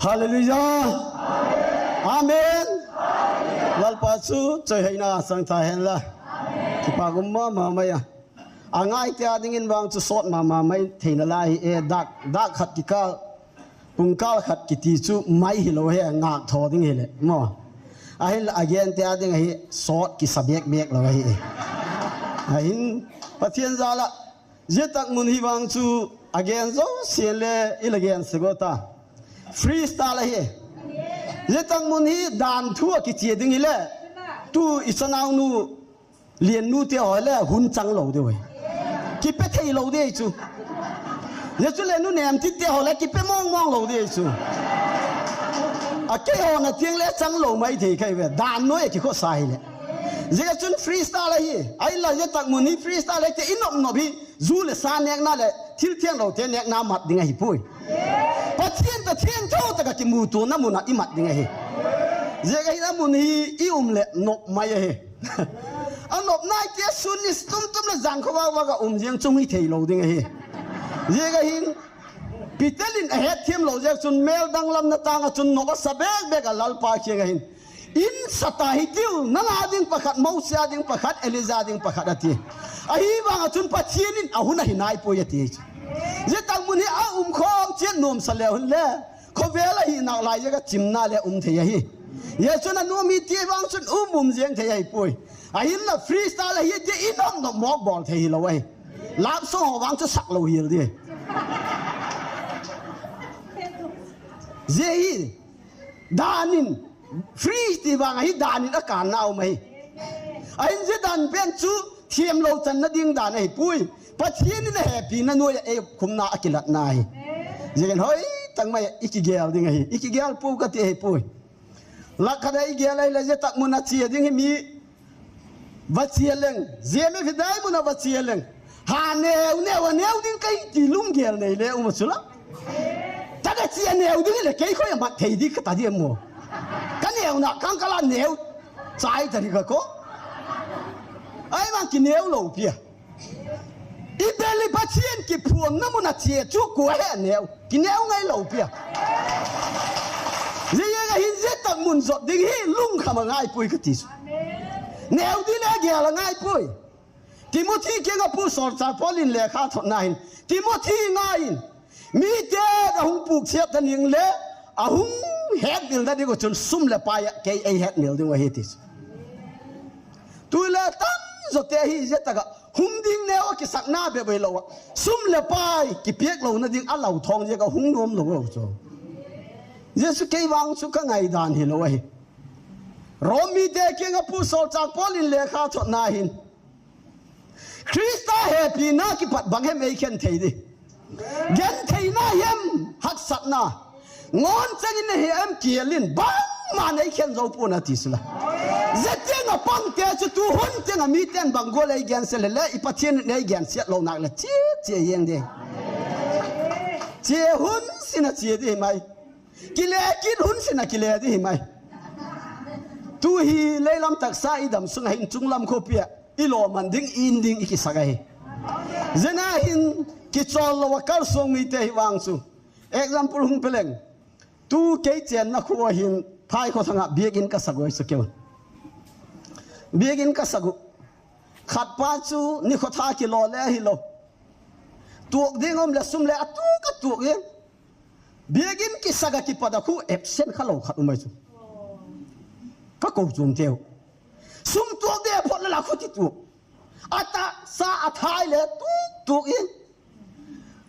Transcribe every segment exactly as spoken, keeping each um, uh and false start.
Hallelujah. Amen. Lalpa chu choihoina sangtha hen la. Kipa um mama mai a. Angai te a dingin vang chu sot mama mai theina lai e, dak, dak khat kikal, pungkal khat kiti chu mai hilou he, ngak tho ding hile mo. Ahin la agen te a ding ahi, sot kisa bek bek lou ahi. Ahin Pathian jal a, zia tak mun hi vang chu agen jouse le i la gen sego ta. Freestyle ahi. Zia tak mun hi dan thu a kichia ding hile, tu i chanaunu Liannu te ho le hun chang lou ding ahi. Kipe thei lou ding ahi chu. Zia chu Liannu Nemtit te ho le kipe mong mong lou ding ahi chu. A keiho na tiang le chang lou mai thei kei ve. Dan noi a kikhosa hile. Zia chun freestyle ahi. Ahin la zia tak mun hi freestyle ahi te i nop nop hi. Ju le sa nekna le thil thiang lou te nekna mat ding ahi pui. Pathian, Pathian tho taka kimutuana mun a i mat ding ahi. Zia ka hin a mun hi i um le nop mai ahi. A nop nai te sun ni tum tum le jang kho va va ka um jeng chung hi thei lou ding ahi. Zia ka hin Peter in a het thiam lou zia chun mel danglamna tang a chun nop a sa bek bek a Lalpa kiang a hin. In sata hi tiu, nang a ding pakhat, Mose a ding pakhat, Elijah a ding pakhat ati. Ahi vang a chun Pathian in a hun ahi nai pui ati. Zia tak mun hi a um khom chiat nuam sa le hun le. Khovel ahi nak lai zia ka chimna le um thei ahi. Zia chun a nuam hi ti vang chun um um ziang thei ahi pui. Ahin la freestyle ahi ti i nop nop mok bol thei hi lou ahi. Love song ho vang chu sak lou hil di. Zia hi. Dan in, free ti vang ahi dan in a kanna um ahi. Ahin zia dan pen chu thiam lou channa ding dan ahi pui. Pathian in a hepina nuai a ei khumna a kilatna ahi. Zia ken hoi tak mai i kigel ding ahi. I kigel pu ka ti ahi pui. Lak khat a i gel ahi le zia tak mun a chia ding hi mi Va chia leng, zia mi hi dai mun a va chia leng. Ha neu, neu, a neu ding kai ti lunggel nei le um a chula. Ta ka chia neu ding le kei khoi a mat thei di ka ta di mo. Ka neu na kang ka la neu. Chai ta di ka ko. Ai mang ki neu lou pia. I beli Pathian kiphuamna mun a chia chu kua he neu. Ki neu ngai lou pia. Zia ka hin zia tak mun zot ding hi lungkham a ngai pui ka ti chu. Neu di le gel a ngai pui. Timothy kiang a pu solchak Paul in lekha thotna hin. Timothy ngai in. Mi te a hung puk chiat ta ning le a hung het dil na ding u chun sum le pai a kei ei het mil ding u ahi ti chu. Tui le tam zo te hi zia taka hung ding neu a kisakna be be lo a. Sum le pai kipiak lo na ding a lau thong zia ka hung nuam lo lo chu. Jesu kei vang chu ka ngai dan hi lo ahi. Rom mi te kiang a pu solchak Paul in lekha thotna hin. Krista hepina kipat bang hem ei khen thei di. Gen theina hem haksatna. Ngon changin na he em kiel in bang ma nei khen zo pu na ti sila. Zia tiang a pang te chu tu hun tiang a mi ten bang gol ei gen se le le i Pathian in ei gen siat lo nak le chi chi ei eng de. Chi hun sina chi di mai. Kile kin hun sina kile di mai. Tu hi leilam taksa i dam sung a hin chunglam khopia. I lo man ding, in ding i kisak ahi. Zia na hin kichol lo a kal sung mi te hi vang chu. Example hung pe leng. Tu kei chenna khu a hin phai kho thanga biakin ka sak u ahi chu keu. Biakin ka sak u. Khat pa chu ni kho tha kilo le hi lo. Tuak ding um le sum le a tuak a tuak in. Biakin kisak a kipat a khu absent kha lo khat um ahi chu. Ka ko chum teu. Sum tuak de phot le la khu ti tuak. A ta sa a thai le tuk tuk in.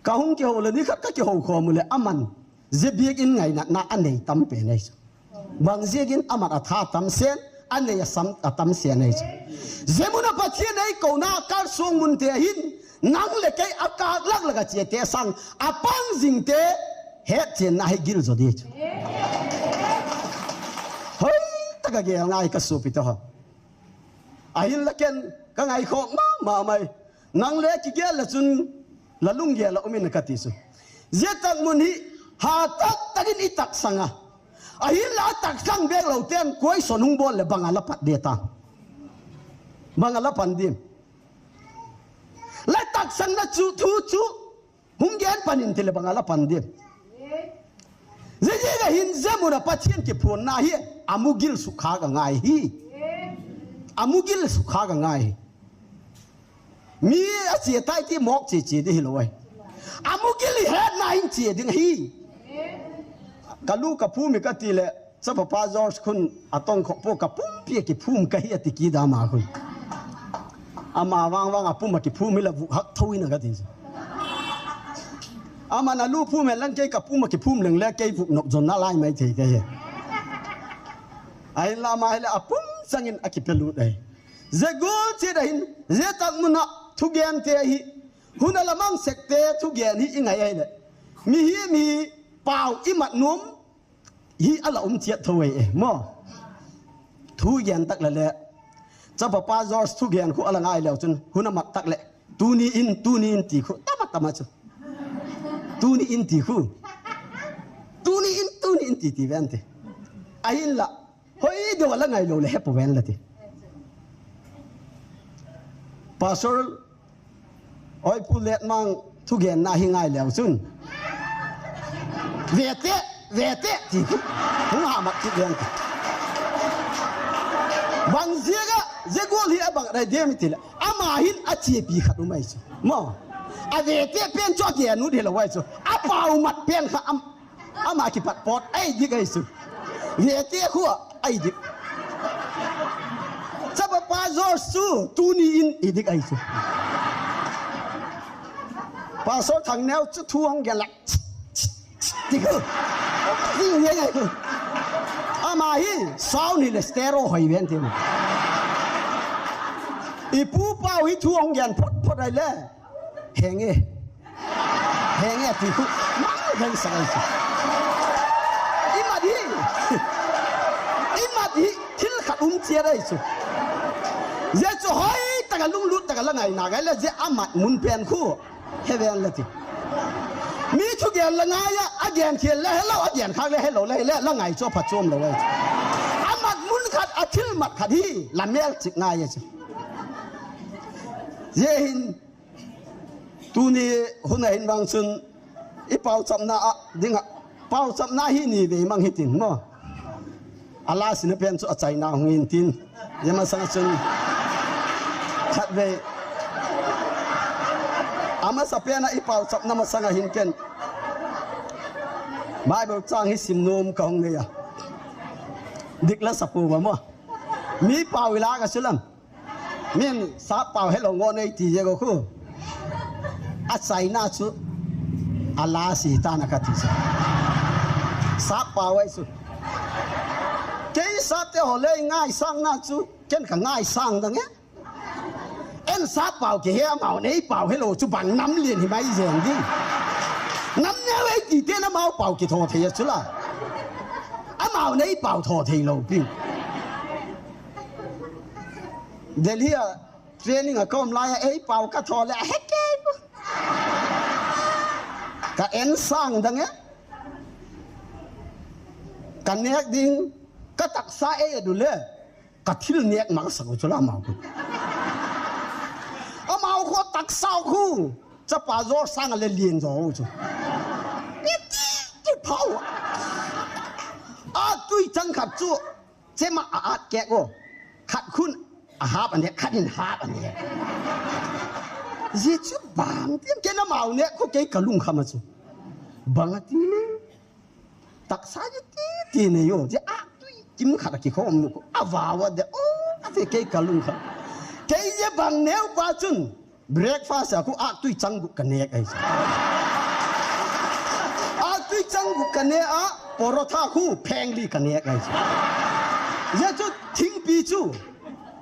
Ka hung kiho le ni khat ka kiho khom u le aman. Zia biakin ngaina na a nei tam pen ahi chu. Bang ziakin aman a tha tam sen, a nei a sam a tam sen ahi chu. Zia mun a Pathian ei kona kal sung mun te hin, nang le kei a kak lak lak a chia te sang, a pang zing te, het chenna hi gil zo di chu. Hoi, taka gel ngai ka supi to ho. Ahin la ken ka ngai khok ma ma mai. Nang le kigel le chun la lunggel a um in ka ti chu. Zia tak mun hi ha tak takin i tak sanga. Ahin la tak sang bek lo ten koi son hung bol le bang a la pat de ta. Bang a la pan dim. La tak sang na chu thu chu. Hung gen pan in ti le bang a la pan ding. Jeh jeh a hin jeh mun a Pathen kiphonna hi amugil sukha ka ngai hi. Amugil sukha ka ngai hi. Mi a chia tai ti mok chia chia ding hi lo ai. Amugil i hetna in chia ding hi. Ka lu ka phu mi ka ti le, Chapa pa George khun a tong kho po ka pum pi a kiphum ka hi a ti ki da ma khun. Ama vang vang a pum a kiphum hi la vu hak tho in a ka ti. Ama na lu phum he lan kei ka pum a kiphum leng le kei vuk nok jon na lai mai thei ka he. Ahin la ma hi le a pum chang in a kipe lut ai. Jeh gol che da hin, jeh tak mun a thugen te hi, hun a la mang sek te thugen hi i ngai ai le. Mi hi mi pau i mat num, hi a la um chiat tho e, mo. Thugen tak le le. Chapa pa George thugen khu a la ngai leu chun, hun a mat tak le. Tuni in, tuni in ti khu, tama tama chu. Tuni in ti khu. Tuni in, tuni in ti ti ven ti. Ahin la, hoi deu a la ngai lo le he po ven la ti. Pastor Oi, Pu Letmang thugenna hi ngai leu chun. Vete, vete, ti. Hung ha mat ti ven ti. Bang jeh a, jeh gol hi a bang dai dem ti le. Ama hin a chepi khat um ai chu. Mo. A vete pen chu a gen ut hi lo ai chu. A pau mat pen kha am. Ama kipat pot, ai dik ai chu. Vete khu, ai dik. Chapa pa George chu, tuni in i dik ai chu. Pastor Thangneo chu thu hung gen la. Ti khu. Ti nge nge khu. Ama hi, sound hi le stereo hoi ven ti. I pu pau hi thu hung gen phot phot ai le. Henge. Henge ti khu. Mang heng sa ai chu. I mat hi. I mat hi. Thil khat um chia ai chu. Jeh chu hoi tak a lunglut tak a la ngai na ngai le jeh a mat mun pen khu. He ven la ti. Mi thugen la ngai a, a gen khel le hello, a gen khak le hello le, le la ngai chu pha chom lo ai chu. A mat mun khat, a thil mat khat hi, la mel chik ngai ai chu. Jeh hin, Tuni hun a hin vang chun i pauchapna a ding a, pauchapna hi ni vei mang hitin mo. A last na pen chu a chaina hung in tin. Jeh masang a chun khat vei. A masa pen a i pauchapna masang a hin ken Bible chang hi sim nom ka hung nei a. Dik la sa pu va mo. Mi pau i la ka chu lam. Min sap pau hello ngo nei ti je ko khu. A chaina chu a last hi ta na ka ti chu. Sap pau ai chu. Kei sap te ho le ngai sang na chu. Ken ka ngai sang dang e. En sap pau ki he amau nei pau hello chu bang nam lien hi mai jeng ding. Nam neo ei ti te na mau pau ki tho thei a chu la. Amau nei pau tho thei lo pi. Delhi a training a ka um lai a ei pau ka tho le a he kei bu. Ka en sang dang e. Ka nek ding, ka taksa ei a du le. Ka thil nek mang sa ko chu la mau ko. Amau ko taksa ko. Chapa jo sang le lien jo chu. Ti ti phau. A tui chang khat chu. Chema a at ke ko. Khat khun a hap ane, khat in hap ane. Ji chu bang, tin ke na mau ne, ko kei ka lungkham a chu. Bang a ti ne. Taksa ji ti, ti ne yo. Ji a tui, kim khat a ki khom nu ko. A va wa de, o, a te kei ka lungkham. Kei je bang neu pa chun. Breakfast a khu aktui chang guk ka nek ai chu. Aktui chang guk ka ne a, porotha khu pheng li ka nek ai chu. Jeh chu thingpi chu.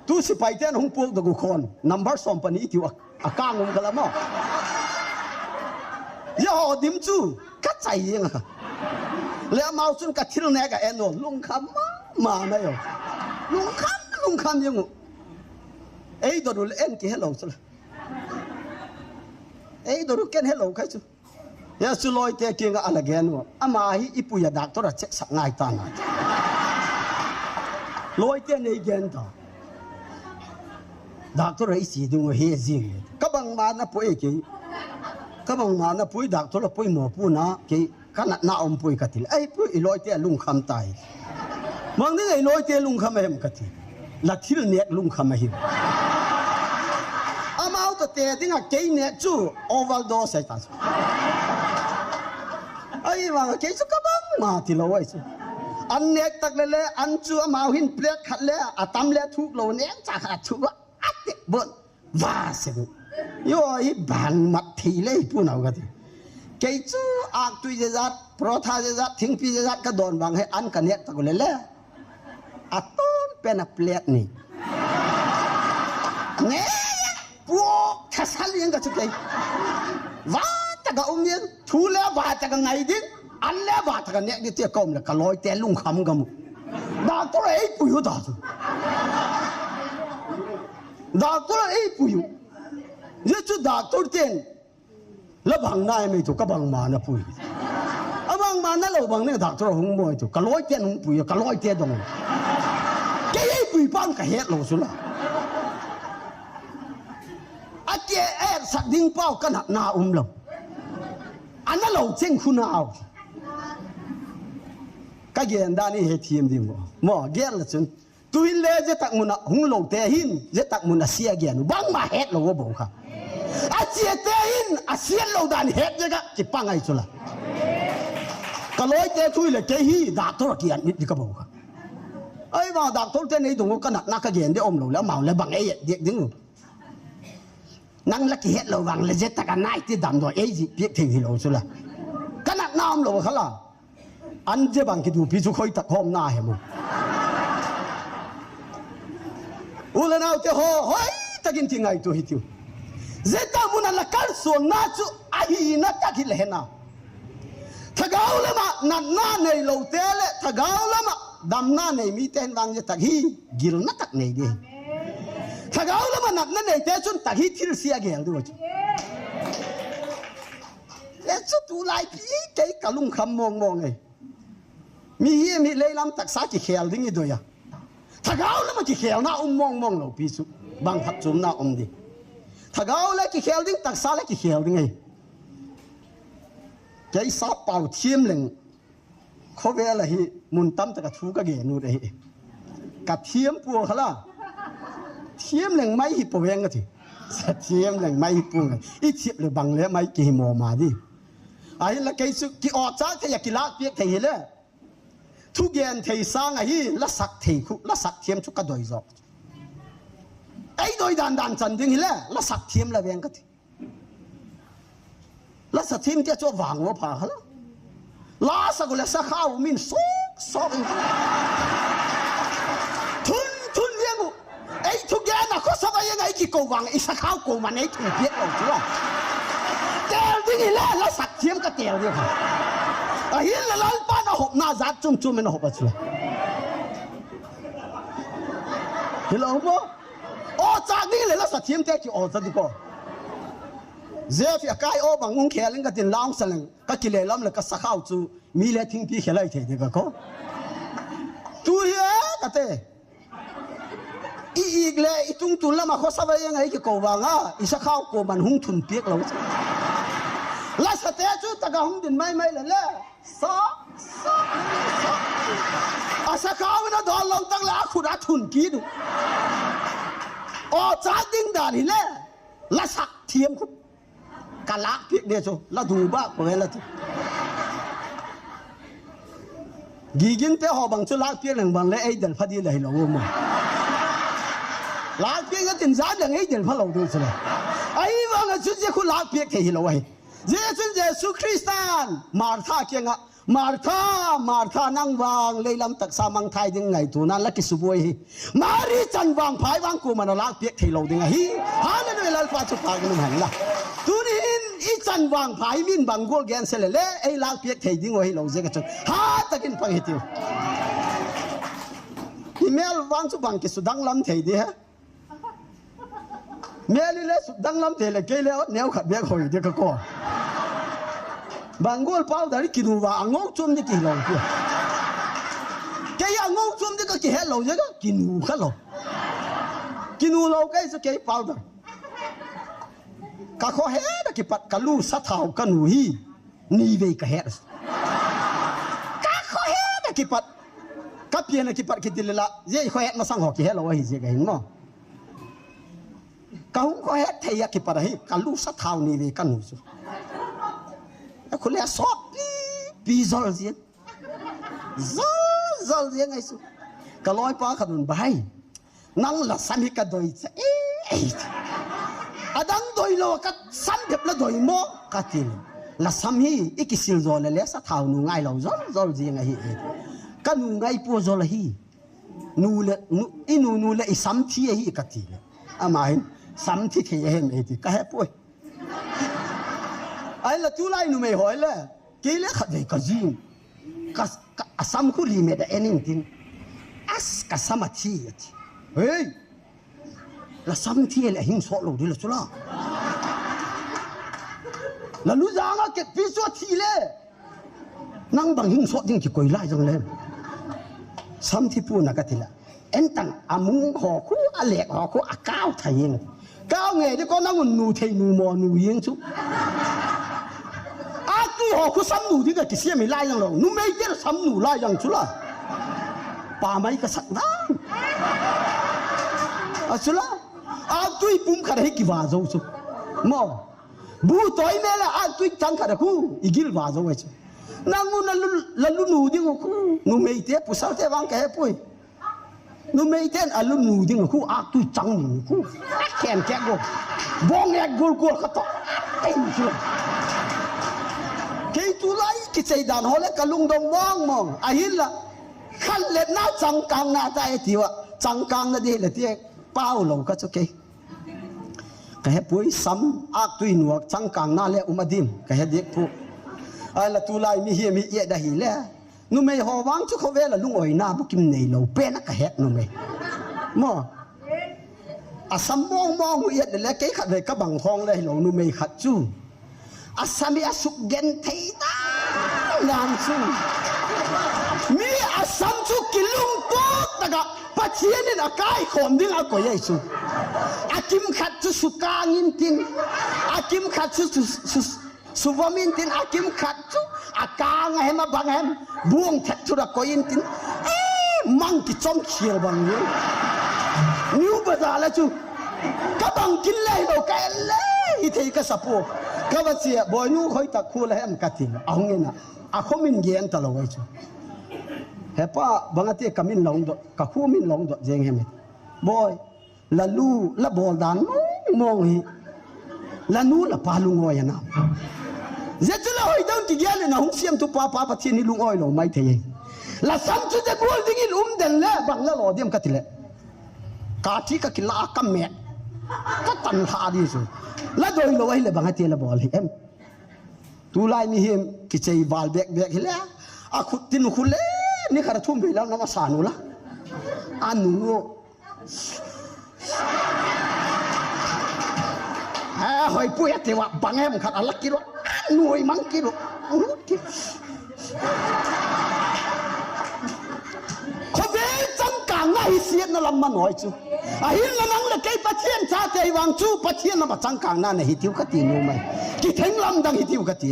Tu sipai ten hung puak da gu khon. Number som pani i tiu a, a kang um ka la mo. Jeh ho dim chu, ka chai jeng a. Le amau chun ka thil nek a en o, lungkham ma, ma na yo. Lungkham, lungkham jeng u. Ei do dul en ki hello chu la. Ei, doru ken hello khai chu. Ya chu loi te kinga ala gen u. Ama hi i puiya doctor a check sak ngai ta na. Loi te nei gen ta. Doctor a i si dung he jing. Ka bang ma na po e ke. Kabang ma na pui doctor la pui mo pu na, kei ka natna um pui ka ti le. Ei pui i loi te lungkham tai. Mang ding ei loi te lungkham ahem ka ti. La thil nek lungkham ahi. Amau to te ding a kei nek chu overdose ai ta chu. Ei vang kei chu kabang ma ti lo ai chu. An nek tak le le an chu amau hin plate khat le a tam le thuk lo nek cha khat chu. Ati bon. Va se bu. Yo i bang mat thei le pu nau ka ti. Kei chu ak tui je jat, protha je jat, thingpi je jat ka don vang he an ka nek ta ko le le. A ton pen a plate ni. Ne, puak tha sal yang ka chu kei. Va ta ka um yang, thu le va ta ka ngai ding, an le va ta ka nek ding ti ka um le ka loi te lungkham ka mu. Doctor ei pui u ta chu. Doctor ei pui u. Ye chu doctor ten. La bang na ei mei tu ka bang ma na pui. A bang ma na lo bang ne doctor hung moi tu. Ka loi ten hung pui, ka loi te dong. Kei ei pui pan ka het lo chu la. A ke e sak ding pau ka na na um lo. A na lo cheng khu na au. Ka gen dan hi he thiam ding mo. Mo, gen la chun. Tuin le je tak mun a hung lo te hin, je tak mun a sia gen u. Bang ma het lo bo kha. A chia te hin, a sia lo dan het je ka, ki pa ngai chu la. Ka loi te thui le kei hi, doctor ki an mit di ka bo kha. Ei va doctor te nei dong u ka na, na ka gen de om lo le, amau le bang ei, di ding u. Nang la ki het lo vang le je tak a nai ti dam do ei ji piak thei hi lo chu la. Ka na na om lo kha la. An je bang ki du pi chu khoi tak hom na he mu. U le nau te ho, hoi takin ti ngai tu hi tiu. Je tak mun a la kal suan na chu a hi na tak hi le he na. Thagau lama natna nei lo te le, thagau lama damna nei mi ten vang je tak hi, gilna tak nei di. Thagau lama natna nei te chun tak hi thil sia gel di wa chu. Le chu tu lai pi kei ka lungkham mong mong e. Mi hi mi leilam taksa ki khel ding i doi a. Thagau lama ki khel na um mong mong lo pi chu. Bang phat chum na um di. Thagau le ki khel ding taksa le ki khel ding e. Kei sa pau thiam leng. Khovel a hi mun tam taka thu ka gen u de hi. Ka thiam pu kha la. Thiam leng mai hi po veng ka thi. Sa thiam leng mai hi pu nga. I thiam le bang le mai ki hi mo ma di. Ahin la kei chu ki o cha thei a ki lak piak thei hi le. Thu gen thei sang a hi la sak thei khu, la sak thiam chu ka doi zo. Ei doi dan dan chan ding hi le, la sak thiam la veng ka thi. La sa thim tia chu vang lo pha kha la. La sa gu le sa khau min sok sok in. Thun thun liang u. Ei thu gen a khosa va yang ei ki ko vang i sa khau ko man ei thu piak lo chu la. Tel ding i la la sa thim ka tel ding kha. A hin la Lalpa na hop na zat chum chum in hop a chu la. Hi lo mo. O cha ding le la sa thim te ki o cha di ko. Jeff ya kai o bang ung khel in ka tin lang sa leng. Ka ki le lam le ka sa khau chu mi le thingpi khelai thei de ka ko. Tu hi e ka te. I ik le i tung tun lama khosa va yang ei ki ko vang a. I sa khau ko man hung thun piak lo. La sa te chu taka hung din mai mai le le. Sa, sa, sa. A sa khau na dol lo tak le a khut a thun ki du. O cha ding dan hi le. La sa thiam khu. Ka lak piak de chu, la du ba ko la chu. Gigin te ho bang chu lak piak leng bang le ei del pha di la hi lo mo. Lak piak ka tin zan leng ei del pha lo du chu la. Ai vang a chu je khu lak piak thei hi lo ai. Je chun Jesu Christan Martha kianga Martha, Martha, nang vang leilam taksa mangthai ding ngaito nan la kisubuai hi. Mari chan vangphai vang kuman a lak piak thei lo ding ahi. Hallelujah, Lalpa chu pha ginum hen la. Tunin i chan vangphai min bang gol gen se le le, ei lak piak thei ding ahi lo je ka chun. Ha takin pang hi tiu. I mel vang chu bang kisudang lam thei di ha. Meli le sudang lam te le kei le ot neo khat bek hoi de ka ko. Bangol powder kinu va ango chum ni ki lo ki. Kei ango chum ni ka ki het lo je ka kinu kha lo. Kinu lo kei su kei powder. Ka khohet a kipat ka lu sathau ka nu hi ni vei ka het. Ka khohet a kipat, ka pian a kipat kiti le la, je khohet masang ho kihe lou ahi je ka hin mo. Ka hung khohet thei a kipat ahi, ka lu sathau ni vei ka nu chu. Ka khu le sot pi, pi jol jeng. Jol, jol jeng ahi chu. Ka loipa khat un, "Bai, nang lasam hi ka doi cha e." Adang doi lou, ka sam thep la doi mo, ka ti le. "Lasam hi i kisil jo le le sathau nu ngai lou jol jol jeng ahi e. Ka nu ngai poi jol ahi. Nu le, nu, i nu nu le i sam thi ahi," ka ti le. Ama hin, "Sam thi thei ahem e," ti, ka he poi. Ahi la tulai numei hoi le. Kei le khat vei ka jing. Ka, ka, a sam khu li me da en in tin. As ka sam a thi a thi. Hei! La sam thi le hing so lou di la chu la. La lu jang a ket pi chu a thi le. Nang bang hing so ding kikoi lai jong le. Sam thi pu na ka ti la. En tang a mung ho khu, a lek ho khu, a kau thei jeng. Kau nge di ko nang un nu thei nu mo nu jeng chu. A tui ho khu sam nu di ka kisiam hi lai jang lou. Numei te sam nu lai jang chu la. Pa mai ka sak dan. A chu la. A tui pum khat hi kiva jo chu. Mo. Bu toi me la a tui chang khat khu. I gil va jo chu. Nang un la lu, la lu nu ding khu. Numei te pasal te vang ka he poi. Numei ten a lu nu ding khu, a tui chang nu khu. A khen kek go. Bong ek gol gol kha to. Ei chu. Kei tulai kichei dan ho le ka lungdong mong mong. Ahin la. Khan le na changkang na ta e ti va. Changkang na di le ti e. Pau lou ka chu kei. Ka he poi sam a tui nuak changkang na le um a dim. Ka he dik pu. Ahi la tulai mihem hi e da hi le. Numei ho vang chu khovel a lungoina bukim nei lou pen a ka het numei. Mo. A sam mong mong u et le kei khat vei ka bang khong le hilou numei khat chu. A sam hi a suk gen thei dan dan chu. Mi a sam chu kilungtup taka Pathian in a kai khom ding a koi ai chu. A kim khat chu sukang in tin. A kim khat chu su, su, Suvam in tin a kim khat chu, a kang a hem a bang a hem, buang thet chu da koi in tin. Eh, mang kichom khial bang ni. New Bazar la chu. Ka bang kin le lo ka en le, i thei ka sapu. Ka va chia, boinu khoi tak khu la hem ka ti. A hung in a, a khom in gen ta lo ai chu. He pa, bang a ti ka min long dot, ka khu min long dot jeng hem. Boi, La lu, la bol dan mong mong hi. La nu la pa lungoi ana. Zia chu la hoi dang kigel in a hung siam tu pa pa Pathian hi lungoi lo mai thei. La sam chu zia bol ding in um den le bang la lo diam ka ti le. Ka thi ka kila ka me. Ka tan ha di chu. La doi lo ai le bang a ti la bol hi em. Tulai mihem kichei val bek bek hi le. A khut tin khu le ni khat thum vei la na ma sa nu la. A nu A, hoi pui a tiwa bang em khat a la kilo. A, nuoi mang kilo. Khovel changkang na hi siat na lam man hoi chu. Ahin la nang le kei Pathian chate vang chu, Pathian na ma changkang na na hi tiu ka ti nu mai. Kitheng lam dang hi tiu ka ti.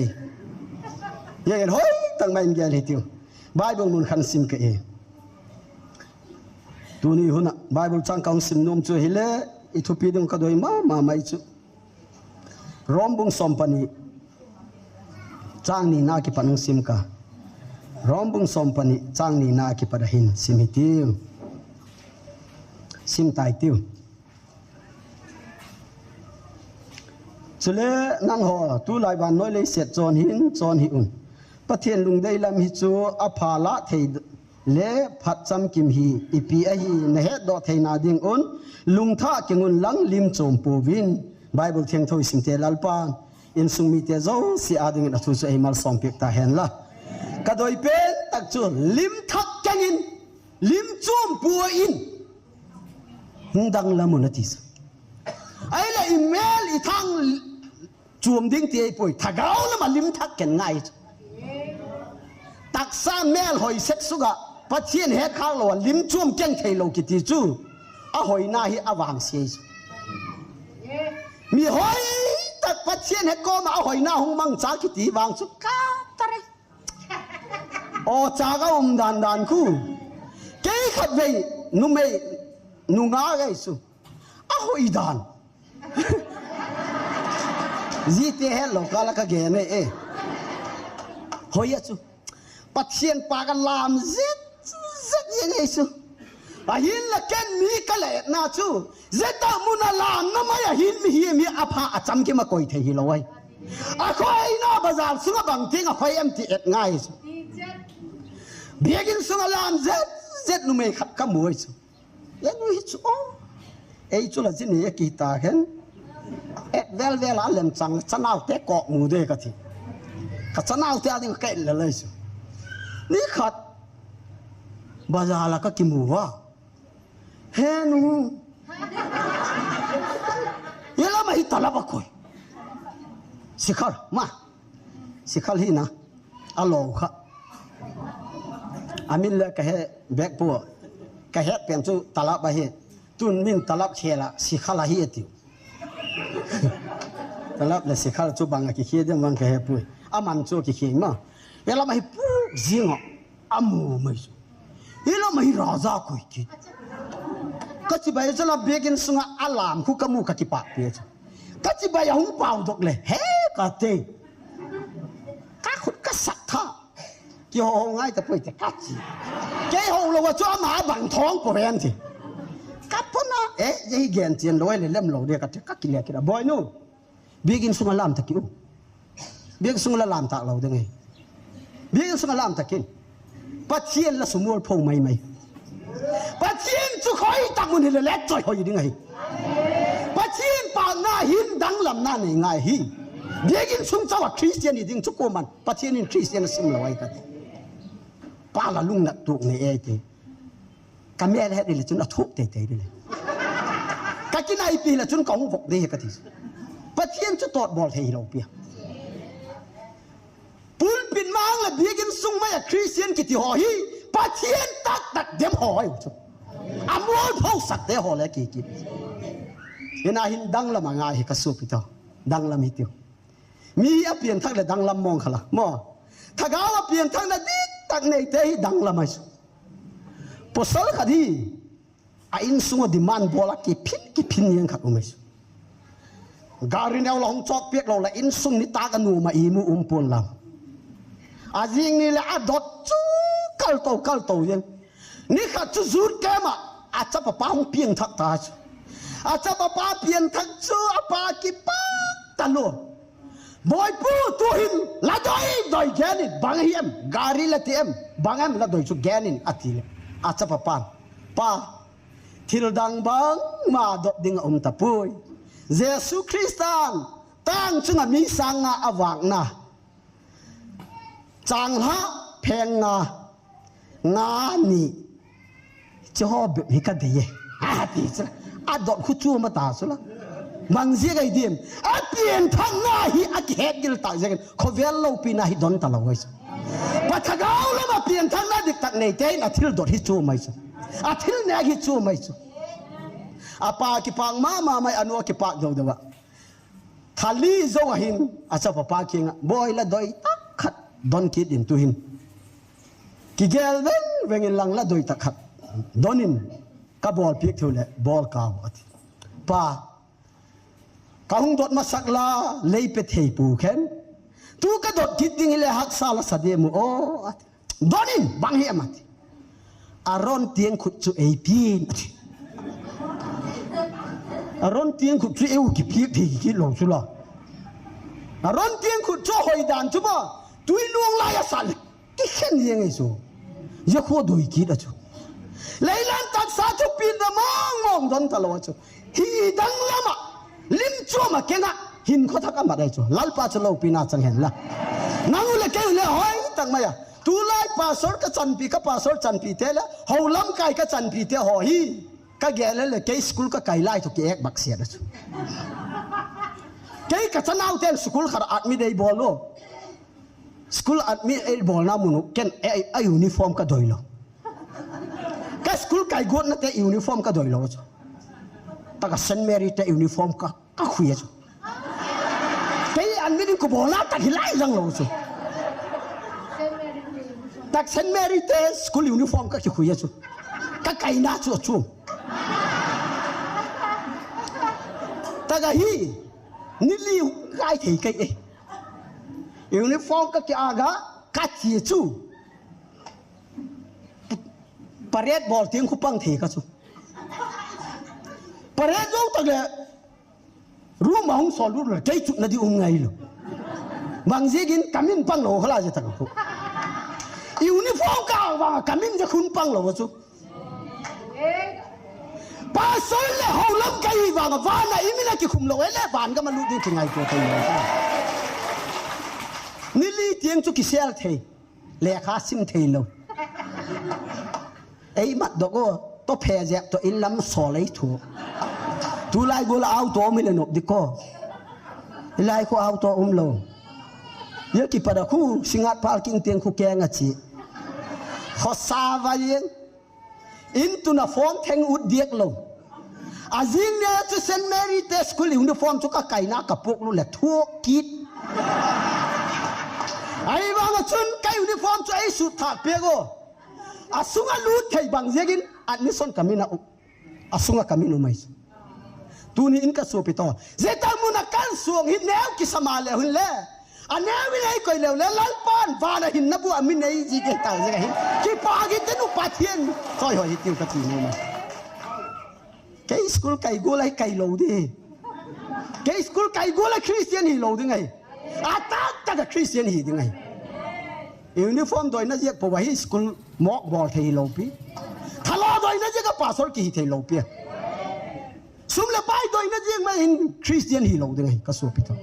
Ye hoi tang mai in gel hi tiu. Bible mun khan sim ka e. Tuni huna Bible chang ka hung sim nom chu hile, i thupi ding ka doi ma, ma mai chu. Rom bung som pani chang ni na kipat hung sim ka. Rom bung som pani chang ni na kipat ahin sim hi tiu. Sim tai tiu. Chule nangho, tulai vannoi leiset chon hin, chon hih un. Pathen lungdei lam hi chu apha lah thei le phat chamkim hi ipi ahi na hetdoh theina ding un, lungthah keng un lang lim chom pouvin. Bible thiangtho i simte Lalpan insung mite jouse a dingin a thu chu ei malsom piak ta hen la. Ka doi pen tak chu lim thah keng in, lim chom poi in. Hung dang lam un ati sa. Ahile i mel i thang chuam ding ti ei poi, thagau lam a lim thah keng ngai. Taksa mel hoi sek suga, Pathian het khak lo a lim chuam keng thei lo kiti chu. A hoina hi a vangse chu. Mi hoi tak Pathen he koma ahoina hung mangcha kiti vang chu katare. O, chaga um dan dan khu. Kei khatvei numei nunga gei chu. Ahoi dan. Jite hello kala ka gene e. Hoi a chu. Pathen pa ka lam zet zet ye ngei chu. Ahinla ken mi ka le na chu. Zeta muna lam na mai ahin mi hi mi apha acham ki ma koi thei hi lo ai. A khoi na bazar sunga bang ting a khoi em ti et ngai chu. Biakin sunga lam zet zet numei khat ka mu ai chu. Ye nu hi chu o. Ei chu la jin ye ki ta hen. Et vel vel a lem chang chanau te ko mu de ka thi. Ka chanau te a ding ka le lai chu. Ni khat bazar la ka ki mu va. He nu. Ye la ma hi ta la ba koi. Sikhar ma. Sikhar hi na. A lo kha. Amin le ka he bek pu. Ka he pen chu talap ahi. Tun min talap khela sikhal ahi atiu. Talap le sikhal chu bang a kikhe dem bang ka he pui. Aman chu kikhe ma. Ye la ma hi pu jing a. Amu mai chu. Ye la ma hi raja koi ki. Ka chibai chu la biakin sunga alam khu ka mu ka kipak pi chu. Ka chibai a hung pau dok le. He ka te. Ka khut ka sak tha. Ki ho ho ngai ta poi te ka chi. Kei ho lo wa chu ama bang thong po ven ti. Ka pona e, ye hi gen chien lo le lem lo de ka te ka ki le ki da boi nu. Biakin sunga lam ta ki u. Biakin sunga lam ta lo de ngai. Biakin sunga lam ta kin. Pathen la sumol pho mai mai. Pathen chu khoi ta mun hi le le choi hoi ding ahi. Pathen pa na hin danglam na nei ngai hi. Biakin sung chawa Christian hi ding chu ko man. Pathen in Christian a sim lo ai ka ti. Pa la lung na tuk nei e ti. Ka mel het le chun a thuk tei tei le. Ka kinai pi le chun ka hung vok de he ka ti. Pathen chu tot bol thei lo pia. Pulpit mang le biakin sung mai a Christian kiti ho hi Pathen tak tak dem ho ai chu. A mol pho sak te ho le ki ki. Ina hin danglam a ngai hi ka supi to. Danglam hi tiu. Mi a pian thak le danglam mong khala. Mo. Thagau a pian thak na dik tak nei te hi danglam ai chu. Pasal khat hi. A insung a demand bol a kiphin, kiphin yang khat um ai chu. Gari neo la hung chok piak lo la insung ni tak a nu ma i mu um pon lam. A jing ni le a dot chu kal to, kal to yang. Ni khat chu zut kema a chapa pa hung piang thak ta chu. A chapa pa piang thak chu a pa kipak ta lo. Boipu tu hin la doi doi gen in bang hi em, gari la ti em, bang em la doi chu gen in a ti le. A chapa pan. Pa, thil dang bang ma dot ding a um ta pui. Jesu Christan tang chunga mi sang nga a vak na. Chang hla pheng nga. Nga ni. Cho bep hi ka dei e. A ti chu la. A dot khu chu ma ta chu la. Mang zia gai dim. A pian thak na hi a ki het gil ta zia. Khovel lo pi na hi don ta lo wai chu. Pathagau lama pian thak na dik tak nei te in a thil dot hi chu mai chu. A thil ne hi chu mai chu. A pa kipak ma ma mai a nu a kipak do do wa. Thali zo ahin a chapa pa kinga. Boi la doi tak khat don kit in tu hin. Kigel veng veng in lang la doi tak khat. Donin ka bol piak theu le bol kau ati. Pa, ka hung dot masak la lei pe thei pu khen. Tu ka dot kit ding le haksa la sa de mu o ati. Donin bang hi em ati. A ron tiang khut chu ei pin ati. A ron tiang khut chu eu ki piak thei ki lo chu la. A ron tiang khut chu hoi dan chu ba. Tui luang lai a sa le. Ki khen ye ngai chu. Ya kho doi kit a chu. Leilan tak sa chu pin da mong mong don ta lo a chu. Hi dang lama. Lim chu ma kenga. Hin kho thak a ma dai chu. Lalpa chu lo pi na chang hen la. Nang u le kei u le hoi tak mai a. Tu lai pastor ka chanpi ka pastor chanpi te le. Ho lam kai ka chanpi te ho hi. Ka gel le kei school ka kai lai chu ki ek bak sia da chu. Kei ka chanau ten school khar admit ei bol lo. School admit ei bol na mun u ken ei, a uniform ka doi lo. Ka school kai got na te uniform ka doi lo chu. Ta ka Saint Mary te uniform ka, ka khui chu. An mi ding ku bola tak hilai lang lou chu. Tak Saint Mary te school uniform ka kikhui a chu. Ka kaina chu chu. Taga hi, nili kai thei kai e. Uniform ka ki aga, ka chi chu. Parade bol tiang khu pang thei ka chu. Parade jong tak le, room a hung sol lut le, kei chutna di um ngai lou. Bang jeh in ka min pang lou khala je tak khu. Uniform ka vang ka min je khun pang lou chu. Pastor le houlam ka hi vang van a i min a kikhum lou, e le van gam a lut ding kingaito thei. Nili tiang chu kisel thei. Lekha sim thei lou. Ei mat dok o, to phe jep to in lam sol ei thu. Tulai gol auto mi le nop di ko. Ilai khu auto um lou. Ye ki pada khu singat parking tiang khu keng a chi. Khosa va yen. In tuna form theng ut diak lou. A jing nia chu Saint Mary te school uniform chu ka kaina ka pok lu le thuak kit. Ahivang a chun ka uniform chu ei sut thak pek o. A sunga lut thei bang jeh in admission ka min a u. A sunga ka min um ai chu. Tuni in ka sopi to. Jeta mun a kan suang hi neo kisa ma le hun le. A neo in ei koi leu le Lalpan van a hinna bu a min ei ji ke ta je ka hin. Kipa ki te nu Pathian. Choi hoi hi tiu ka ti nu ma. Kei school kai gol ai kai lou di. Kei school kai gol ai Christian hi lou ding ai. A tak tak a Christian hi ding ai. Uniform doina jeh po va hi school mok bol thei lou pi. Thalo doina jeh ka pastor ki hi thei lou pi. Sum le pai doina jeh ma in Christian hi lou ding ai ka sopi to.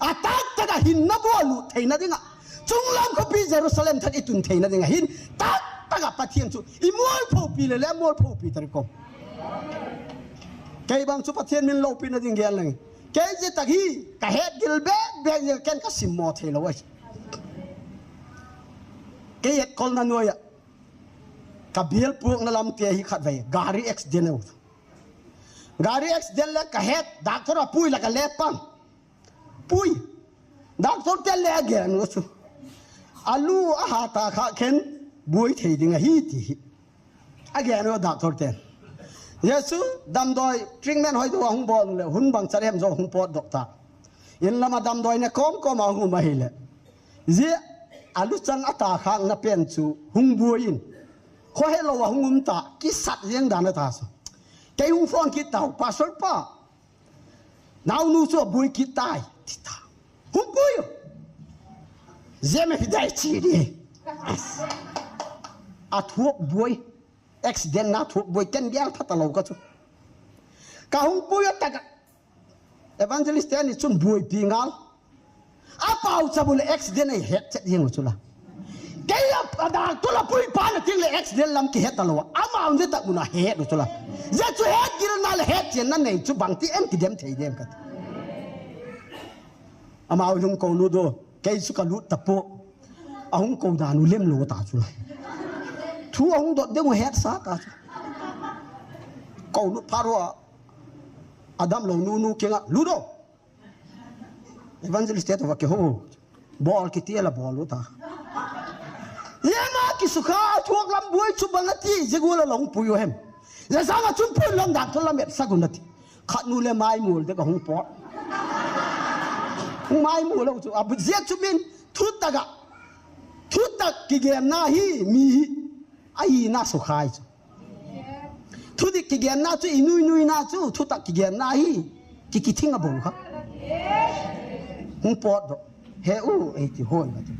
A tak tak a hinna bu a lut theina ding a. Chunglam khopi Jerusalem thak i tun theina ding a hin tak tak a Pathian chu i mol phopi le le mol phopi tari ko. Kei bang chu Pathian min loupina ding gel leng. Kei je tak hi ka het gil bek bek je ken ka sim mo thei lou ai. Kei et kol na noi a. Ka bil puk na lam te hi khat vei. Gari accident u. Gari accident le ka het doctor a pui la ka le pang. Pui. Doctor te le a gen u chu. A lu a ha ta kha khen buai thei ding a hi ti hi. A gen u doctor te. Jesu damdoi treatment hoi do hung bol le hun bang charem jo hung pot doctor. In lama damdoi ne kom kom a hung ma hi le. Ji a lu chang a ta khang na pen chu hung buai in. Kho he lo a hung um ta ki sat jeng dan a ta so. Kei hung phone kit tau pastor pa. Naunu chu a buai kit tai, ti ta. Hung pui u. Jeme hi dai chi di. A thuak buai. Accident na thuak buai ken bial tha ta lo ka chu. Ka hung pui u ta ka. Evangelist te ni chun buai pi ngal. A pau cha bu le accident ei het chet jeng u chu la. Kei a, a doctor a pui pa na ting le accident lam ki het ta lo. Ama un je tak mun a het u chu la. Je chu het gil na le het chen na nei chu bang ti em ki dem thei dem ka. Ama un hung ko lu do. Kei chu ka lut ta po. A hung ko dan u lem lo ta chu la. Thu a hung dot dem u het sa ta chu. Ko lu pha ro a. Adam lo nu nu kinga lu do. Evangelist te to va ke ho. Bol kiti la bol u ta. Ye ma ki sukha thuak lam buai chu bang a ti, je gu la long pui u hem. Je sang a chun pui long dak to la met sa gu na ti. Khat nu le mai mul de ka hung pot. Hung mai mul lo chu. A bu je chu min thu ta ga. Thu ta ki gen na hi mi hi. Ai na sukhai chu. Thudik kigenna chu, i nuinuina chu, thutak kigenna hi, ki, kithing a bou kha. Hung pot do. He u, ei ti hoi ka ti.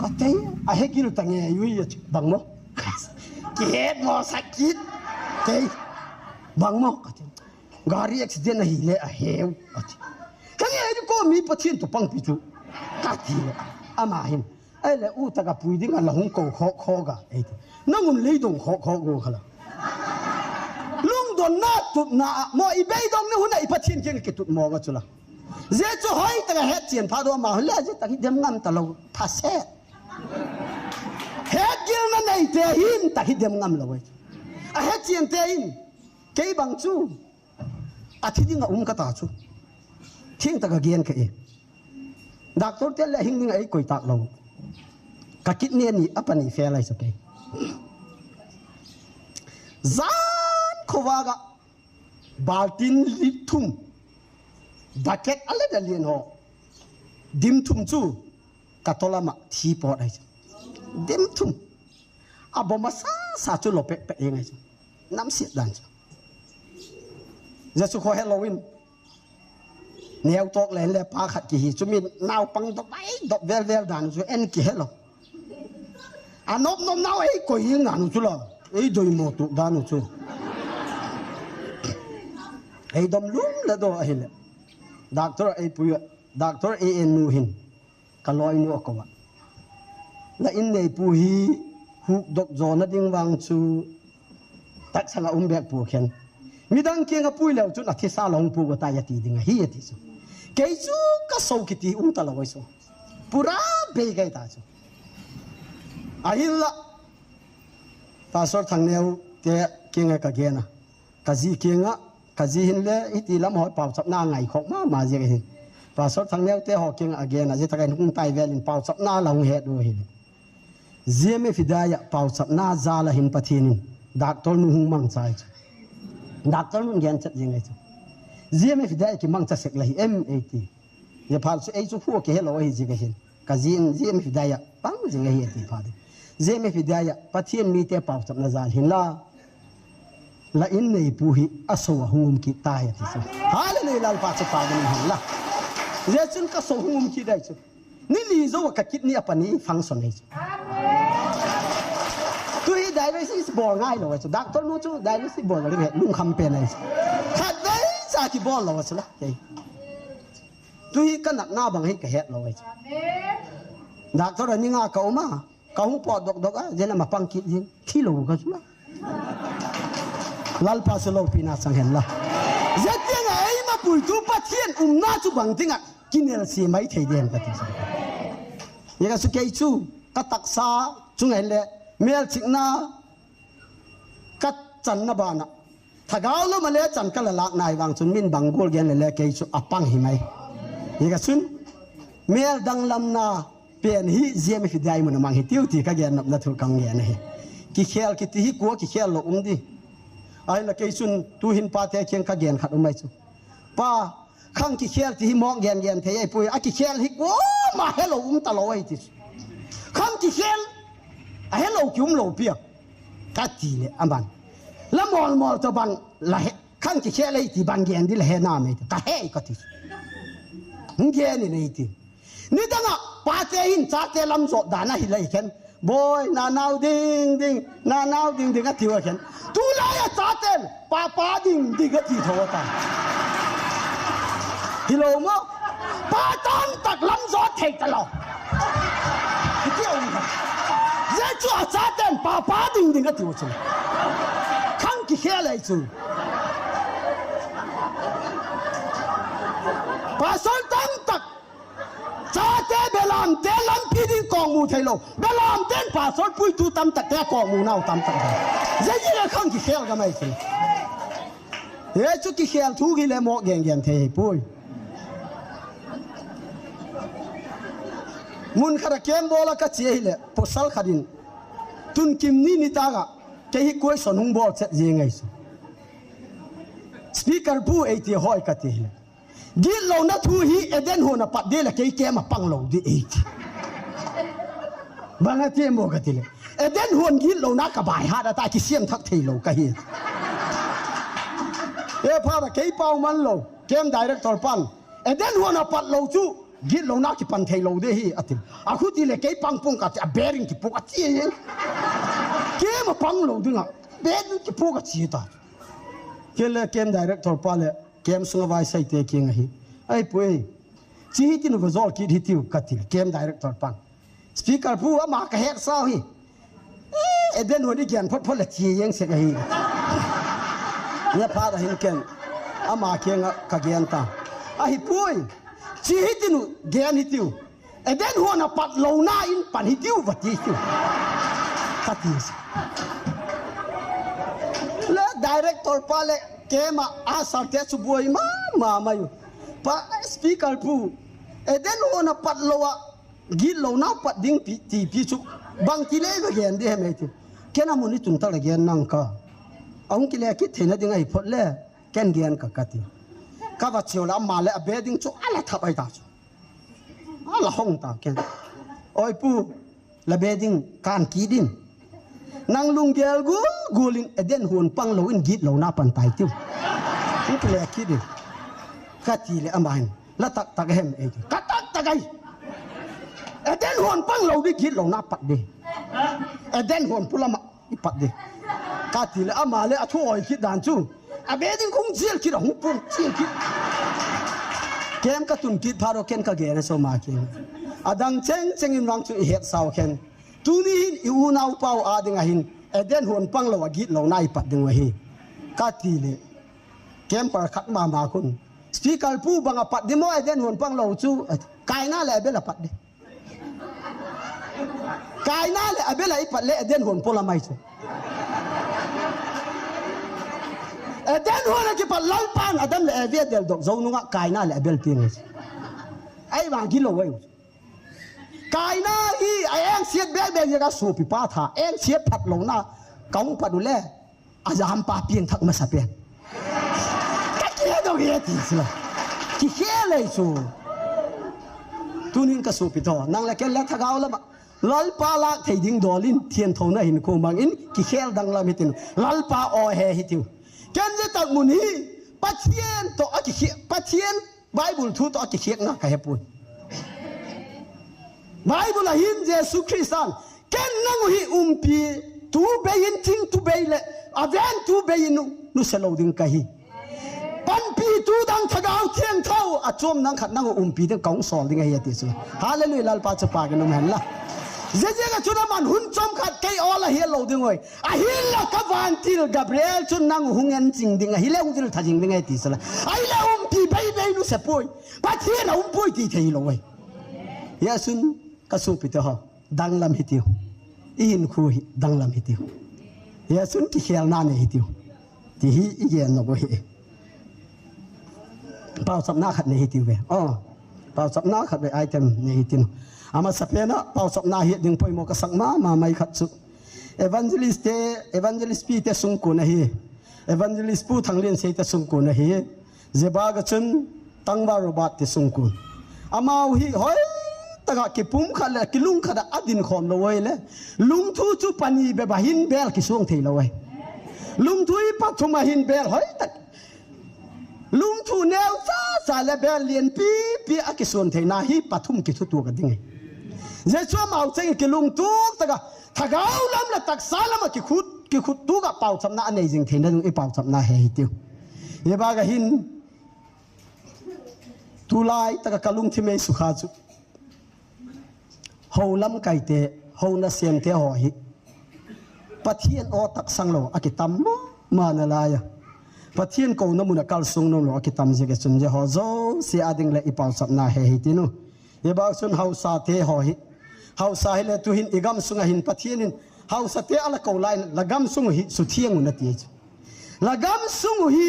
Ka tei, a he gil ta nge, yui ya chu. Bang mo? Ki het mo sakit. Tei. Bang mo? Ka ti. Gari accident a hi le a heu. Ka ti. Ka nge ni ko mi Pathian to pangpi chu. Ka ti le. Ama hin. Ahile u taka pui dinga la hung ko kho kho ga. Ei ti. Nang un lei dong kho kho go khala. Lungdonna tupna a, mo i beidong ni huna i Pathian kiang kitut mo ga chula. Je chu hoi taka het chian pha do ma le je taki dem ngam ta lo. Pha se. Het gil na nei te hin taki dem ngam lo. A het chian te hin. Kei bang chu. A thi dinga um ka ta chu. Thing taka gen ka e. Doctor te le hing ding a eikoi talou. Ka kidney ni, a pani fail ahi chu kei. Jan khovah a baltin lit thum, bucket a le da lien ho, dim thum chu ka tolama thi pot ahi chu. Dim thum. A bom a sa sa chu lo pek pek ing ahi chu. Namsiat dan chu. Jesu kho helou in. Neo tok len le pa khat kihi chu min naupang dop ai dop vel vel dan chu en kihelou. A nop nop nau eikoi ing dan chu la. Ei doi mo tu dan chu. Ei dom lum le do ahile. Doctor ei pui, doctor ei en nu hin. Ka loinu a kou a. La in neipu hi hukdok jona ding vang chu taksang a um bek pu khen. Midang kiang a pui leu chun a thisa la hung pu go tai ati ding ahi ati chu. Kei chu ka so kiti um talou ahi chu. Pura bei gai ta chu. Ahinla. Pastor Thangneo te kiang a ka gen a. Ka ji kiang a, ka ji hin le, hiti lam hoi pauchapna ngai khok mama ji ahin. Pastor Thangneo te ho kiang a gen a, ji takai nung tai vel in pauchapna la hung het u hin. G M F Hidayah pauchapna jal a hin Pathen in. Doctor nu hung mangcha ahi chu. Doctor nu gen chat jing ahi chu. G M F Hidayah kimangcha sek la hi em ati. Ji phat chu ei chu khu kihelou ahi ji ka hin. Ka ji in G M F Hidayah pang jing ahi ati phat. G M F Hidayah Pathen mite pauchapna jal hin la. La in neipu hi a so a hung um kit tai ati chu. Hallelujah, Lalpa chu pa ding hin la. Ji chun ka so hung um kit dai chu. Ni li jou a ka kidney a pani function ahi chu. Tu hi dialysis bol ngai lou chu. Doctor nu chu dialysis bol lou ri lungkham pen ahi chu. Khatvei cha kibol lou chu la. Kei. Tu hi ka natna bang hi ka het lou ahi chu. Doctor a ni nga ka um a, ka hung pot dok dok a, jeh a ma pang kit jin, thi lou ka chu la. Lalpa chu loupina chang hen la. Jeh tiang a eima puitu Pathen umna chu bang ding a, kinel se mai thei dem ka ti chu. Ji ka chu kei chu, ka taksa, chung hen le, melchihna, ka channa bana. Thagau lom a le chan ka la lak nai vang chun min bang gol gen le le kei chu a pang hi mai. Ji ka chun mel danglamna pen hi G M F Hidayah mun a mang hi tiu ti ka gen nopna thu ka gen ahi. Kikhel kiti hi kua kikhel lou um di. Ahinla kei chun tu hin pa te kiang ka gen khat um ahi chu. Pa, khang kikhel ti hi mong gen gen thei ahi pui. A kikhel hi kua ma helou um talou ahi ti chu. Khang kikhel a helou ki um lou pia. Ka ti le, aman. La mol mol to bang, la he, khang kikhel ahi ti bang gen di la he na me, ka he ka ti. Hung gen ni nei ti. Nidang a, pa te hin, cha te lam jot dan a hi lai khen. Boi, na nau ding ding, na nau ding ding a ti u a khen. Tu lai a cha ten, pa pa ding ding a ti tho ta. Hilou mo? Pa tam tak lam jot thei talou. Hiti a um kha. Jeh chu a cha ten pa pa ding ding a ti u chu. Khang kikhel ahi chu. Pastor tam tak. Cha te belam te lampi ding kong mu thei lou. Belam ten pastor puitu tam tak te kong mu nau tam tak. Jeh ji le khang kikhel ka mai chu. Ji chu kikhel thu hi le mo gen gen thei pui. Mun khat a kem bol a ka che hi le, pasal khat in. Tun kim ni ni ta ga, kei hi question hung bol chet ji ngai chu. Speaker pu ei ti hoi ka ti hi le. Gitlouna thu hi Eden huan a pat ding le kei kem a pang lou ding ahi ti. Bang a ti mo ka ti le. Eden huan gitlouna ka bai hat a ta kisiam thak thei lou ka hi. E pha ra kei pau man lou. Kem director pan. Eden huan a pat lou chu gitlouna kipan thei lou ding ahi a ti. A khu ti le kei pang pung ka ti a bearing kipuk a ti. Kem a pang lou ding a bearing kipuk a ti ta. Kei le kem director pa le. Kem sunga vaisai te kiang ahi. Ahi pui. Chi hi tinu va jol kit hi tiu ka ti. Kem director pan. Speaker pu ama ka het sau hi. Eh, Eden huan i gen phot phot la chi yeng sek ahi. Nia pha da hin ken. Ama kiang a ka gen ta. Ahi pui. Chi hi tinu gen hi tiu. Eden huan a pat louna in pan hi tiu va ti tiu. Ka ti. Le director pa le kem a asar te chu buai ma, ma, ma yu. Pa speaker pu. Eden hon a pat lou a, gitlouna pat ding pi, ti pi chu. Bang ti le va gen di hem ei ti. Ken a mun ni tun ta la gen nang ka. Ahung kile kit theina ding ahi phot le. Ken gen ka ka ti. Ka va cheu la ama le a be ding chu ala thap ai ta chu. Ala hong ta ken. Oi pu, la be ding kan ki din. Nang lunggel gul gul in Eden hon pang lou in gitlouna pan tai tiu. Hung kile kit din. Ka ti le ama hin. La tak tak hem ei ti. Ka tak tak ai. Eden hon pang lou di gitlouna pat di. Eden hon pu lama i pat di. Ka ti le ama le a thu oi kit dan chu. A be ding kung jil kit a hung pun jil kit. Kem ka tun kit pharo ken ka gen a so ma ken. A dang cheng cheng in vang chu i het sao ken. Tuni hin i unau pau a ding a hin. Eden hon pang lou a gitlouna i pat ding u ahi. Ka ti le. Kem par khat ma ma kun. Speaker pu bang a pat di mo Eden hon pang lou chu. Kaina le Abel a pat di. Kaina le Abel a i pat le Eden hon pola mai chu. Eden hon a kipat Lalpan Adam le Evi a del dok zo nunga Kaina le Abel ti ngai chu. Ai vang gilou ai chu. Kaina hi a eng siat bek bek ya ka supi pa tha. Eng siat phat louna. Ka hung pat u le. A jam pa piang thak masa pen. Ka kia dong ye ti sila. Ki kia lei su. Tunin ka supi to. Nang le ken le thagau lama. Lalpa lak thei ding dolin thian thona hin ko mang in ki khel dang lam hitin. Lalpa o he hitiu. Ken je tak mun hi. Pathian to a ki khia. Pathian Bible thu to a ki khiak na ka hepun. Bible a hin Jesu Christan. Ken nang u hi umpi tu bei in thing tu bei le a ven tu bei in nu, nu se lo ding ka hi. Panpi tu dang thagau thiang thau a chom nang khat nang u umpi ding ka hung sol ding a hi a ti su. Hallelujah, Lalpa chu pa ka num hen la. Zia zia ka chu na man hun chom khat kei o la hi lo ding oi. A hi la ka van til Gabriel chu nang u hung en ching ding a hi le hung til tha jing ding a hi ti su la. A hi le umpi bei bei nu se poi. Pathian a um poi ti thei lo oi. Hia sun ka supi te ho. Danglam hitiu. I hinkhu hi danglam hitiu. Hia sun kikhelna nei hitiu. Ti hi i gen nau hi. Pauchapna khat nei hitiu ve. Oh. Pauchapna khat ve item nei hitiu. Amasa pena pauchapna hi ding poimo ka sak ma ma mai khat chu. Evangelist te, evangelist pi te sungkun ahi. Evangelist pu Thangliansei te sungkun ahi. Zia bak a chun Tangval Robert ti sungkun. Amau hi hoi taka kipum khat le kilung khat a din khom lo oi le. Lungthu chu pani bep a hin bel kisuang thei lo oi. Lungthu hi pathum a hin bel hoi tak. Lungthu neu cha cha le bel lian pi pi a kisuan theina hi pathum kithutuak a ding. Zia chu amau cheng kilungtuak taka thagau lam le taksa lam a kikhut, kikhut tuak a pauchapna a nei jing theina ding i pauchapna he hitiu. Hia bak a hin Tulai taka ka lungthim ei sukha chu. Ho lamkai te, ho nasem te ho hi. Pathian o taksang lo a kitam ma, ma na lai a. Pathian kouna mun a kalsung nom lo a kitam zia ke chun zia ho zosia ding le i pauchapna he hi tinu. Hia bak chun hausa te ho hi. Hausa hi le tu hin i gam sung a hin Pathian in hausa te a la ko lai la gam sung hi suthiang un a ti chu. La gam sung u hi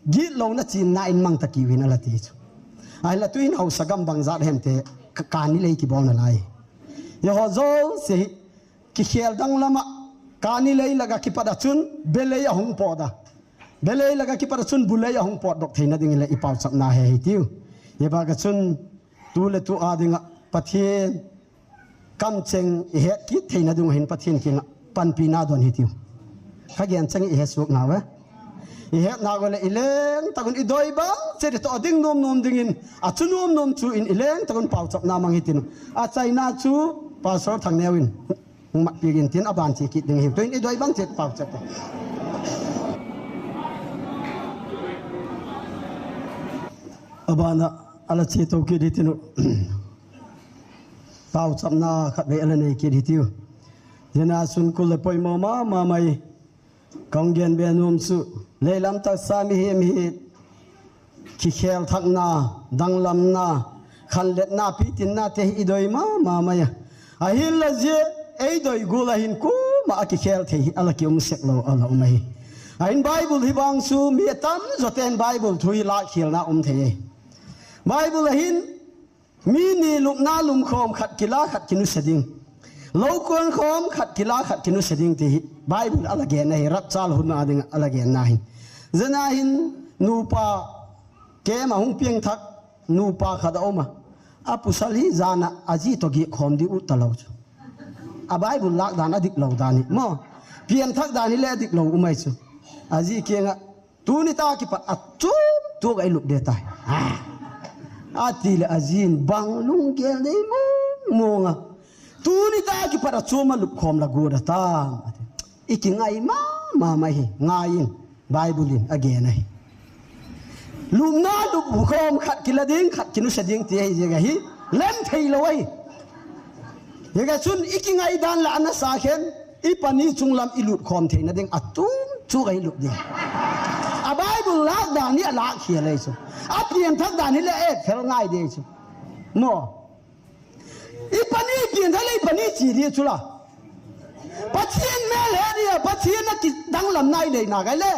gitlouna chinna in mang ta kiu hin a la ti chu. Ahi la tu hin hausa gam bang zat hem te ka, kani lei kibol na lai. Hia ho zosia hi kikhel danglam a kani lei la ka kipat a chun belei a hung pot a. Belei la ka kipat a chun bulei a hung pot dok theina ding le i pauchapna he hitiu. Hia bak a chun tu le tu a ding a Pathian kamcheng i het kit theina ding hin Pathian kiang a panpina don hitiu. Ka gen cheng i he suak nau ve. I het nau le i leng tak un i doi bang chet i to ding nom nom ding in a chu nom nom chu in i leng tak un pauchapna mang hitin. A chaina chu Pastor Thangneo in hung mat piak in tin a ban che kit ding hi. Tu in i doi bang chet pauchap. A ban a a la che to kit hitin. Pauchapna khat ve a la nei kit hitiu. Zia na sungkul le poimo ma, ma mai. Kong gen be nom chu. Leilam taksa mihem hi. Kikhel thakna, danglamna, khanletna, pitinna te hi i doi ma, ma mai a. Ahin la zia, ei doi gul a hin kuma a kikhel thei hi a la ki um sek lo a la um ahi. Ahin Bible hi bang chu mi a tam zo ten Bible thu hi la khialna um thei ahi. Bible a hin Mi ni lupna lumkhom khat kila khat kinuse ding. Lou kon khom khat kila khat kinuse ding ti hi Bible a la gen ahi, rapture hun a ding a la gen na hin. Jana hin nupa kem a hung piang thak nupa khat a um a. A pasal hi jana a ji toh geh khom ding u talou chu. A Bible lak dan a dik lou dan hi. Mo, piang thak dan hi le a dik lou um ahi chu. A ji kiang a Tuni tah kipat a chom chom a i lup ding tai. Ah. Ati le a jin bang lunggel nei mong mong a. Tuni tah kipat a chom a lup khom la gu da tam. Ati. I kingai mama mai hi. Ngai in. Bible in a gen ahi. Lupna lup khom khat kila ding, khat kinuse ding ti ahi jeh a hi. Lem thei lou ahi. Hijeh chun i kingai dan la ana sa khen, i pani chunglam i lut khom theina ding a chom chom a i lup ding. A Bible lak dan hi a lak khel ahi chu. A piang thak dan hi le a et fel ngai ding chu. Mo. I pani piang thak le i pani chi ding chu la. Pathen mel he ding a, Pathen a kidanglam nai dei na kai le.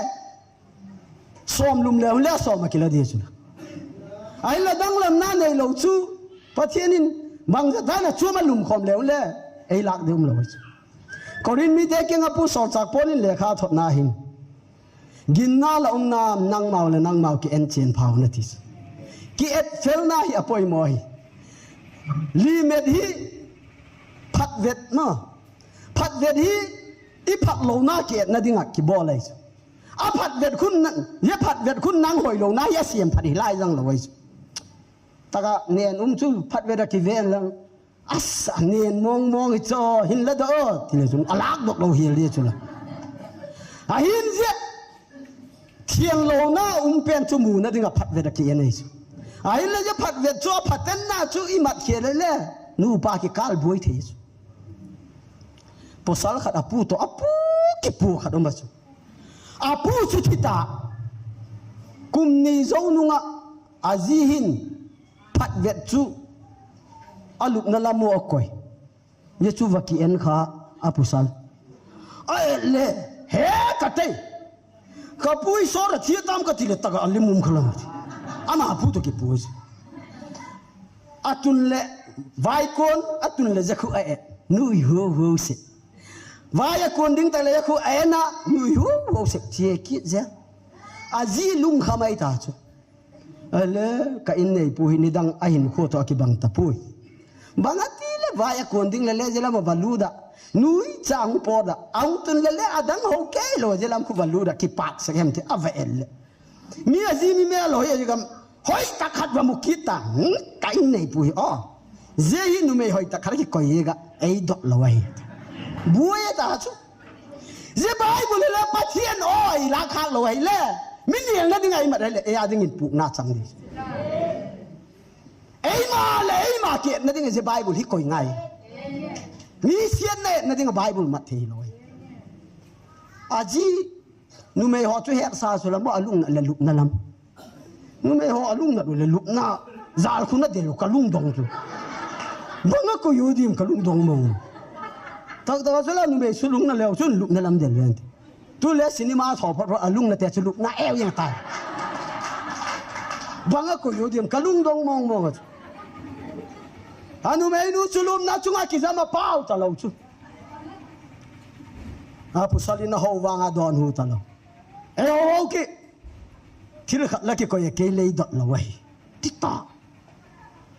Som lum leu le som a kila ding chu. Ahinla danglamna nei lou chu. Pathen in bang jat a na chom a lum khom leu le. Ei lak ding um lou chu. Korin mite kiang a Pu Solchak Paul in lekha thot na hin. Ginna la um nam nangmau le nangmau ki en chen phau na ti chu. Ki et fel na hi a poimo hi. Limit hi phatvet ma. Phatvet hi i phat lou na ki et na ding a ki bol ahi chu. A phatvet khun na, ye phatvet khun nang hoi lou na, ye siam phat hi lai jang lou ahi chu. Taka nen um chu phatvet a kiven lang. Asa nen mong mong hi chu, hin la do, ti le chun, a lak dok lou hel di chu la. A hin je, thiang lou na um pen chu mu na ding a phatvet a ki en ahi chu. A hin la je phatvet chu, a phaten na chu i mat khel le le, nupa ki kal buai thei chu. Pasal khat a pu toh, a pu kipu khat um a chu. A pu chu thi ta. Kum ni jou nung a, a ji hin phatvet chu a lupna lam u a koi. Ye chu va ki en kha a pasal. A et le, he ka tei. Ka pu i sor a thi tam ka ti le taka a lim um kha lang. Ama pu toh kipu chu. A tun le vai kon, a tun le jakhu a et. Nui ho ho se. Vai a kon ding ta le jakhu a et na, nui ho ho se. Che ki je. A ji lungkham ahi ta chu. A le, ka in neipu hi nidang a hin khu toh a kibang tapoi. Bang a ti le vai a kon ding le le je lam a va lut a. Nui cha hung pot a. A hung tun le le a dang ho kei lou je lam khu va lut a. Kipak sa hem te a va et le. Mi a ji mi mel lou hi a ji gam. Hoi tak khat va mu kit ta. Hmm, ka in neipu hi. Oh. Je hi numei hoi tak khat ki koi ga. Ei dot lou ahi. Buai ta chu. Je Bible le Pathen o i la khak lou ahi le. Mi nel na ding a i mat ahi le. Ei a ding in puk na chang di. Eima le eima ki et na ding a je Bible hi koi ngai. Mi siat na et na ding a Bible mat thei lou ahi. A ji numei ho chu het sa chu lam a lung na le lup na lam. Numei ho a lung na du le lupna. Jal khu na de lu ka lung dong chu. Bang a ko yu dim ka lung dong mong. Tak tak chu la numei chu lung na leu chun lupna lam del ven. Tu le cinema tho phot phot a lung na te chu lupna eu yang ta. Bang a ko yu dim ka lung dong mong mong chu. A numei nu chu lupna chunga kijam a pau ta lou chu. A pasal in a ho vang a don hu ta lou. Ei ho ho ki. Thil khat la ki koi a kei lei dot lou ahi. Ti ta.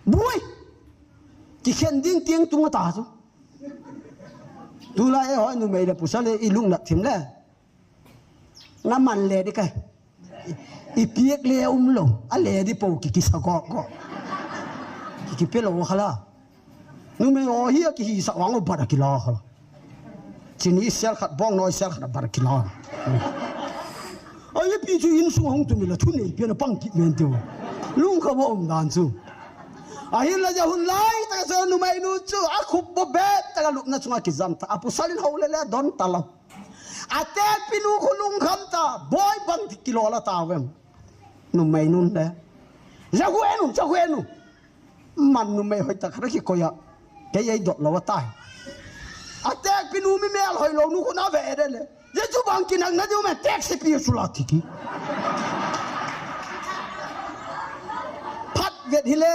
Buai. Ki khen ding tiang tung a ta chu. Tu la ei ho numei le pasal le i lung na thim le. Na man le di kai. I piak le um lou. A le di po ki ki sa ko ko. Ki ki pe lou kha la. Numei o hi a ki hi sa wang o bat a ki la kha la. Chini sel khat bong noi sel khat a bat a ki la. Ai pi chu insung hung tu mi la thu nei pi na pang ki men tu. Lung kha bo um dan chu. A hin la ja hun lai ta sa numei nu chu a khup bo bet ta ka lupna chunga kijam ta. A pasal in ho le le don ta lou. A tekpi nu khu lungkham ta, boi bang ti kilol a ta vem. Numei nun le. Jakhu enu, jakhu enu. Man numei hoi tak khat ki koi a. Kei ei dot lou a tai. A tekpi nu mi mel hoi lou nu khu na ve de le. Je chu bang ki nak na diu me tek se pi su la ti ki. Phatvet hi le.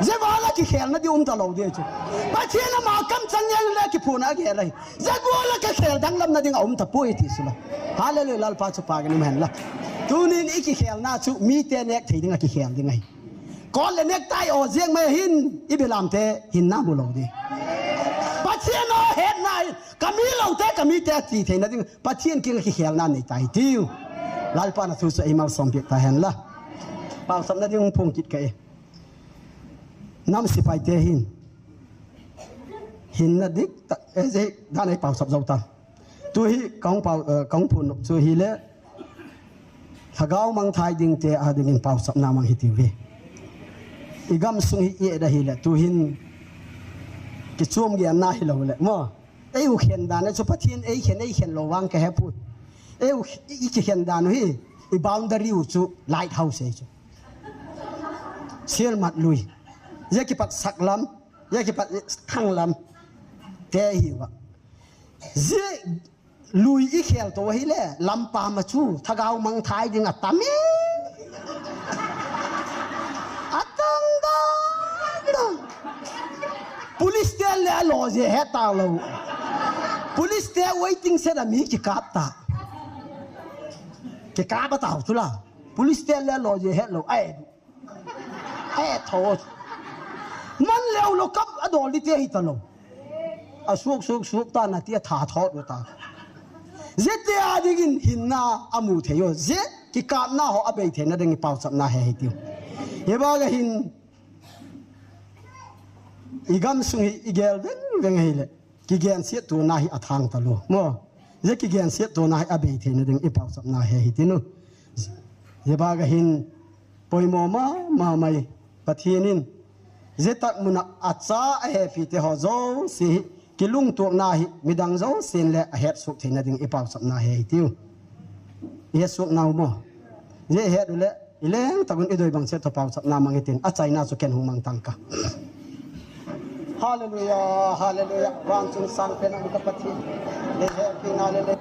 Jeh vala kikhelna ding um talou ding chu. Pathen ama kamchang jeng le kiphuna agel ahi. Jeh vala kakhel danglamna ding aum tapoi ti chu la. Hallelujah, Lalpa chu pha kahin um hen la. Tunin ikikhelna chu mite neh thei dinga kikhel ding ahi. Kot le necktie o jeng mai hin, ibelamte hinna mu lou ding. Pathen o hetna hi, kami loute, kamite ti theina ding, Pathen kinga kikhelna nei tai tiu. Lalpa na thu chu eimalsom peh tahen la. Pausapna ding phung kit ka e. Nam sepaite hin. Hinna dik ta, e, jeh dan ei pausap jou ta. Tu hi kahung pau, eh, kahung phun chu hile. Lhagao mangthai dingte a dingin pausapna mang hiti uve. Igamsung hi i-et ahile, tuhin kichom genna hilou le. Mo, ei u khen dan chu Pathen ei khen, ei khen lou vang kahe poi. Ei u, i, i kikhen dan u hi, i boundary u chu lighthouse ei chu. Selmat lui. Jeh kipat saklam, jeh kipat thanglam. Te hi va. Jeh lui ikhel to hile, lampam a chu, lhagao mangthai ding atam e. Atang dang dang. Police te le alo jeh he talou. Police te waiting shed a mi kikap ta. Kikap a tao chu la. Police te le alo jeh he lou. Ai. Ai, tho. Man leo lou kap adol ding te hi talou. Asuk, suk, suk ta na ti atha thot u ta. Jeh te a dingin hinna amu thei u. Jeh kikapna ho abei theina ding i pausapna he hi tiu. Hiva ga hin igamsung hi igel veng veng hile. Kigensiat tona hi athang talou. Mo, jeh kigensiat tona hi abei theina ding i pausapna he hi tinu. Jeh ba ga hin poimo mama mai Pathen in. Jeh tak muna acha ahepite ho jouse hi. Kilungtuakna hi midang jousen le ahetsuh theina ding i pausapna he hi tiu. I hetsuh nau mo. Jeh het u le. I leng takun i doi bang chet to pausapna mang hitin, achaina chu ken hung mang tang ka. Hallelujah, hallelujah. Vangchung sangpen a um ka Pathen. Le he pi na le le.